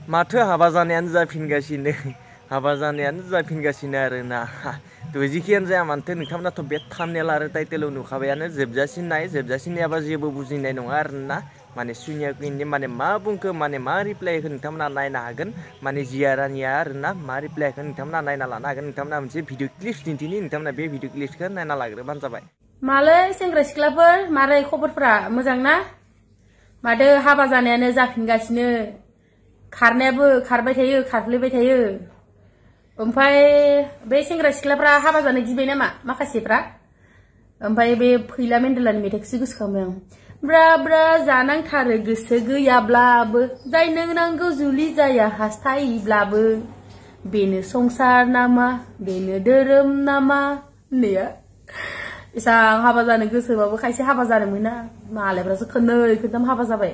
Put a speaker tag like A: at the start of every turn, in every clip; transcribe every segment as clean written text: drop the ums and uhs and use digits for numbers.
A: माथो हाबा जानायानो जाफिनगासिनो हाबा जानायानो जाफिनगासिनो आरोना थ' जिखियानो जाया मानोथो नोंथांमोनाथ' बे थाम्बनेल आरो टाइटेलाव नुखाबायानो जोबजासिन नाय जोबजासिन नायाबा जेबो बुजिनाय नङा आरोना माने सुनिया कुइननि माने मा बुंखो माने मा रिप्लाइ होखो नोंथांमोना नायनो हागोन माने जिया रानिया आरोना मा रिप्लाइ होखो नोंथांमोना नायना लानो हागोन नोंथांमोना मोनसे भिडिअ क्लिप्स दिन्थिनि नोंथांमोना बे भिडिअ क्लिप्सखौ नायना लाग्रोबानो जाबाय।
B: मालै सेंग्रा सिख्लाफोर मारै खबरफोरा मोजां ना? माथो हाबा जानायानो जाफिनगासिनो खारनायाबो खारबाय थायो खारफ्लेबाय थायो। ओमफ्राय बे सेंग्रा सिख्लाफ्रा हाबा जानो गिबाय नामा माखासेफ्रा? ओमफ्राय बे फैला मेन्देलानि मेथाइखौसो गोसोखांबाय आं। ब्रा ब्रा जानांथारो गोसो गैयाब्लाबो जाय नों नांगौ जुलि जाया हास्थायब्लाबो बेनो संसार नामा बेनो धोरोम नामा होननाया इसां हाबा जानो गोसोबाबो खायसे हाबा जानो मोना मालायफ्रासो खननै खोनथाम हाबा जाबाय।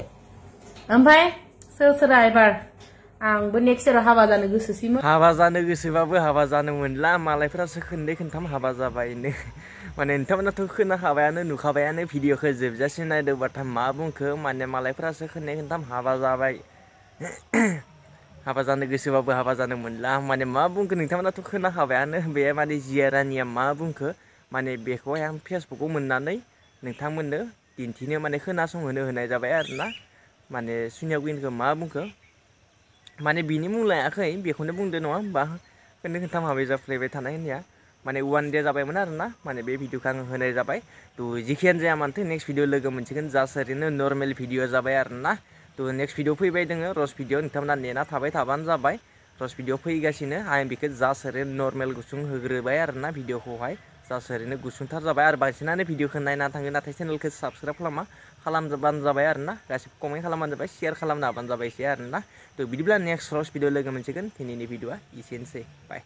B: ओमफ्राय सोर सोरा एबार आंबो नेक्स्ट इयाराव हाबा जानो गोसोसैमोन।
A: हाबा जानो गोसोबाबो हाबा जानो मोनला मालायफ्रासो खोननै खोनथाम हाबा जाबायनो माने नोंथांमोनाथ' खोनाखाबायानो नुखाबायानो भिडिअखौ जोबजासिम नायदोंबाथाय मा बुंखो माने मालायफ्रासो खोननै खोनथाम हाबा जाबाय हाबा जानो गोसोबाबो हाबा जानो मोनला माने मा बुंखो नोंथांमोनाथ' खोनाखाबायानो बे माने जिया रानिया मा बुंखो माने बेखौहाय आं फेसबुकाव मोननानै नोंथांमोननो दिन्थिनो माने खोनासंहोनो होनाय जाबाय आरोना माने सुनिया कुइनखौ मा बुंखो माने बिनि मुं लायाखै बेखौनो बुंदो नङा होमबा खोननै खोनथाम हाबा जाफ्लेबाय थानाय होननाया माने वान दे जाबायमोन आरोना माने बे भिडिअखौ आं होनाय जाबाय। थ' जिखियानो जाया मानोथो नेक्स्ट भिडिअ लोगो मोनसिगोन जास्ट ओरैनो नर्मेल भिडिअ जाबाय आरोना। थ' नेक्स्ट भिडिअ फैबाय दोङो रस भिडिअ नोंथांमोना नेना थाबाय थाबानो जाबाय रस भिडिअ फैगासिनो आं बेखौ जास्ट ओरैनो नर्मेल गुसुं होग्रोबाय आरोना भिडिअखौहाय जास्ट ओरैनो गुसुंथार जाबाय आरो बांसिनानो भिडिअखौ नायना थाङो नाथाय चेनेलखौ साबसक्राइब खालामबानो जाबाय आरोना गासिबो कमेन्ट खालामबानो जाबाय शेयार खालामना होबानो जाबाय एसे आरोना। थ' बिदिब्ला नेक्स्ट रस भिडिअ लोगो मोनसिगोन दिनैनि भिडिअआ एसेनोसै बाय।